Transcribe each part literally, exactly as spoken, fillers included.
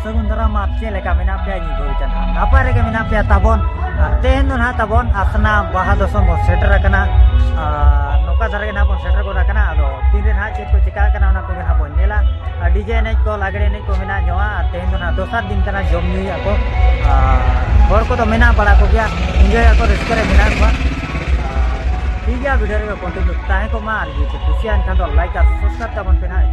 ᱥᱟᱹᱜᱩᱱ ᱫᱟᱨᱟᱢ᱾ ᱟᱨ ᱪᱮᱫ ᱞᱮᱠᱟ ᱢᱮᱱᱟᱜ ᱯᱮᱭᱟ? ᱤᱧ ᱵᱷᱟᱹᱜᱤ ᱪᱟᱸᱫᱟ ᱱᱟᱯᱟᱭ ᱨᱮᱜᱮ ᱢᱮᱱᱟᱜ ᱯᱮᱭᱟ ᱛᱟᱵᱚᱱ᱾ ᱟᱨ ᱛᱮᱦᱮᱧ ᱫᱚ ᱱᱟᱦᱟᱜ ᱛᱟᱵᱚᱱ ᱟᱥᱱᱟ ᱵᱟᱦᱟ ᱫᱚᱥᱚᱢ ᱵᱚᱱ ᱥᱮᱴᱮᱨ ᱟᱠᱟᱱᱟ᱾ ᱟᱨ ᱱᱚᱝᱠᱟ ᱫᱷᱟᱨᱟ ᱜᱮ ᱱᱟᱦᱟᱜ ᱵᱚᱱ ᱥᱮᱴᱮᱨ ᱜᱚᱫ ᱟᱠᱟᱱᱟ᱾ ᱟᱫᱚ ᱛᱤᱱᱨᱮ ᱱᱟᱦᱟᱜ ᱪᱮᱫ ᱠᱚ ᱪᱤᱠᱟᱹᱜ ᱠᱟᱱᱟ, ᱚᱱᱟ ᱠᱚᱜᱮ ᱱᱟᱦᱟᱜ ᱵᱚᱱ ᱧᱮᱞᱟ᱾ ᱟᱨ ᱰᱤᱡᱮ ᱮᱱᱮᱡ ᱠᱚ, ᱞᱟᱜᱽᱲᱮ ᱮᱱᱮᱡ ᱠᱚ ᱢᱮᱱᱟᱜ ᱧᱚᱜᱼᱟ᱾ ᱟᱨ ᱛᱮᱦᱮᱧ ᱫᱚ ᱱᱟᱦᱟᱜ ᱫᱚᱥᱟᱨ ᱫᱤᱱ ᱠᱟᱱᱟ, ᱡᱚᱢ ᱧᱩᱭᱮᱫᱼᱟ ᱠᱚ᱾ ᱟᱨ ᱦᱚᱲ ᱠᱚᱫᱚ ᱢᱮᱱᱟᱜ ᱵᱟᱲᱟ ᱠᱚᱜᱮᱭᱟ, ᱮᱱᱡᱚᱭᱮᱫᱼᱟ ᱠᱚ, ᱨᱟᱹᱥᱠᱟᱹ ᱨᱮ ᱢᱮᱱᱟᱜ ᱠᱚᱣᱟ᱾ ᱟᱨ ᱴᱷᱤᱠ ᱜᱮᱭᱟ, ᱵᱷᱤᱰᱤᱭᱳ ᱨᱮᱜᱮ ᱠᱚᱱᱴᱤᱱᱤᱭᱩ ᱛᱟᱦᱮᱸ ᱠᱚᱜ ᱢᱟ᱾ ᱟᱨ ᱡᱩᱫᱤ ᱯᱮ ᱠᱩᱥᱤᱭᱟᱜ ᱠᱷᱟᱱ ᱫᱚ ᱞᱟᱭᱤᱠ ᱟᱨ ᱥᱟᱵᱥᱠᱨᱟᱭᱤᱵ ᱛᱟᱵᱚᱱ ᱯᱮ ᱱᱟᱦᱟᱜ᱾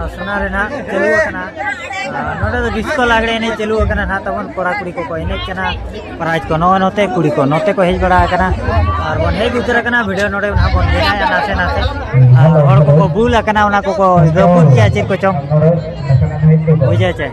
ᱟᱥᱱᱟ ᱨᱮᱱᱟᱜ ᱪᱟᱹᱞᱩ ᱟᱠᱟᱱᱟ᱾ ᱟᱨ ᱱᱚᱰᱮ ᱫᱚ ᱰᱤᱥᱠᱳ ᱞᱟᱜᱽᱲᱮ ᱮᱱᱮᱡ ᱪᱟᱹᱞᱩ ᱟᱠᱟᱱᱟ ᱱᱟᱦᱟᱜ ᱛᱟᱵᱚᱱ᱾ ᱠᱚᱲᱟ ᱠᱩᱲᱤ ᱠᱚᱠᱚ ᱮᱱᱮᱡ ᱠᱟᱱᱟ᱾ ᱯᱨᱟᱭᱤᱡᱽ ᱠᱚ ᱱᱚᱜᱼᱚᱭ ᱱᱚᱛᱮ ᱠᱩᱲᱤ ᱠᱚ ᱱᱚᱛᱮ ᱠᱚ ᱦᱮᱡ ᱵᱟᱲᱟ ᱟᱠᱟᱱᱟ᱾ ᱟᱨ ᱵᱚᱱ ᱦᱮᱡ ᱩᱛᱟᱹᱨ ᱟᱠᱟᱱᱟ᱾ ᱵᱷᱤᱰᱤᱭᱳ ᱱᱚᱰᱮ ᱱᱟᱦᱟᱜ ᱵᱚᱱ ᱧᱮᱞᱟ ᱱᱟᱥᱮ ᱱᱟᱥᱮ᱾ ᱟᱨ ᱦᱚᱲ ᱠᱚᱠᱚ ᱵᱩᱞ ᱟᱠᱟᱱᱟ, ᱚᱱᱟ ᱠᱚᱠᱚ ᱨᱟᱹᱯᱩᱫ ᱜᱮᱭᱟ ᱪᱮᱫ ᱠᱚᱪᱚᱝ, ᱵᱩᱡᱷᱟᱹᱣ ᱪᱮ?